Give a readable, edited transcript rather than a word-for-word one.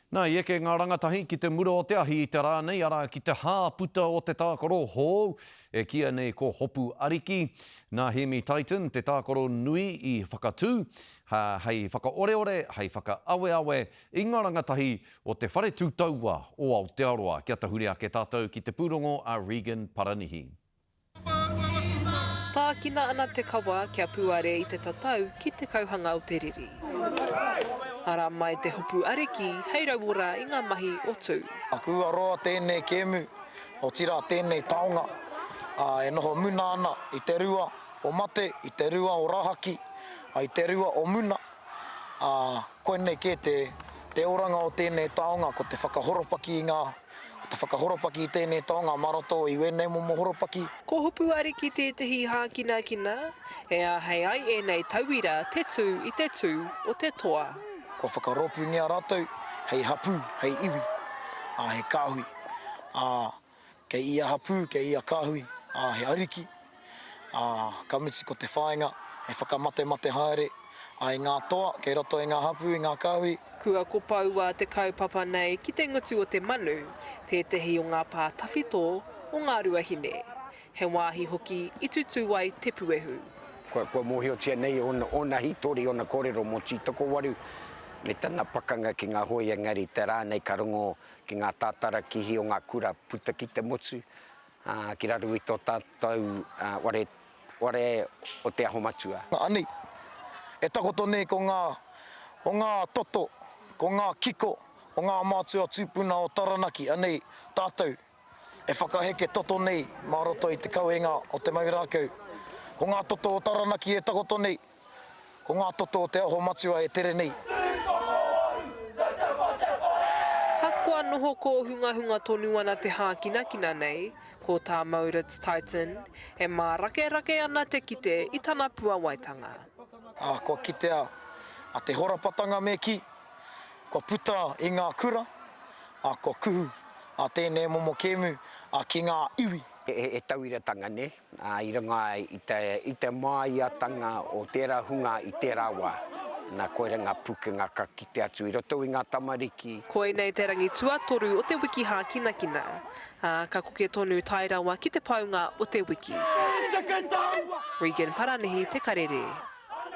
Nā, i eke ngā rangatahi ki te mura o te ahi i te rā nei, arā, ki te hāputa o te tākaro hou, e kīia nei ko Hopu Ariki. Nā Hēmi Titon te tākaro nui i whakatū, hei whakaoreore, hei whakaaweawe i ngā rangatahi o te Whare Tū Taua o Aotearoa. Kia tahuri ake tātou ki te pūrongo a Regan Paranihi. Tākina ana te kawa kia puare i te tatau ki te kauhanga o te riri. Ara mai te hopu ariki hei rauora i ngā mahi o Tū. Kua roa tēnei kēmu, otirā tēnei taonga, ā, e noho muna ana i te rua o mate, i te rua o rahaki, ā, i te rua o muna, ā, koinei kē te, te oranga o tēnei taonga, ko te whakahoropaki i ngā Ko te whakahoropaki i tēnei taonga mā roto i wēnei momo horopaki. Ko Hopu Ariki tētehi hākinakina e āhei ai ēnei tauira te tū i te tū o te toa. Kua whakarōpūngia rātou hei hapū, hei iwi, ā, he kāhui. Ā, kei ia hapū, kei ia kāhui, ā, he ariki. Ā, ka mutu ko te whāinga he whakamatemate haere ā, i ngā toa kei roto i ngā hapū, i ngā kāhui. Kua kopoua te kaupapa nei ki te ngutu o te manu, tētehi o ngā pā tawhito o Ngāruahine. He wāhi hoki i tutū ai te puehu. Kua, kua mōhiotia nei ōna, ōna hītori, ōna kōrero mō Tītokowaru me tana pakanga ki ngā hōia engari i te rā nei ka rongo ki ngā tātarakihi o ngā kura puta ki te motu, ā, ki raro i tō tātou ware, ware o Te Aho Matua. Anei, e takoto nei ko ngā, o ngā toto, ko ngā kiko o ngā mātua tūpuna o Taranaki, anei tātou e whakaheke toto nei mā roto i te kawenga o te mau rākau. Ko ngā toto o Taranaki e takoto nei, Ko ngā toto o Te Aho Matua e tere nei. Hakoa noho kōhungahunga tonu ana te hākinakina nei, ko tā Mauritz Titan, e mārakerake ana te kite i tana puawaitanga. Ā, kua kitea a te horapatanga me kī, kua puta i ngā kura, ā, kua kuhu a tēnei momo kēmu, ā, ki ngā iwi. He tauiratanga, nē? Ā, i runga i te, i te māiatanga o tērā hunga i tērā wā. Nā, koirā ngā pūkenga ka kite atu i roto i ngā tamariki. Koinei te rangi tuatoru o te wiki hākinakina, ā, ka koke tonu tae rawa ki te paunga o te wiki. Regan Paranihi, Te Karere.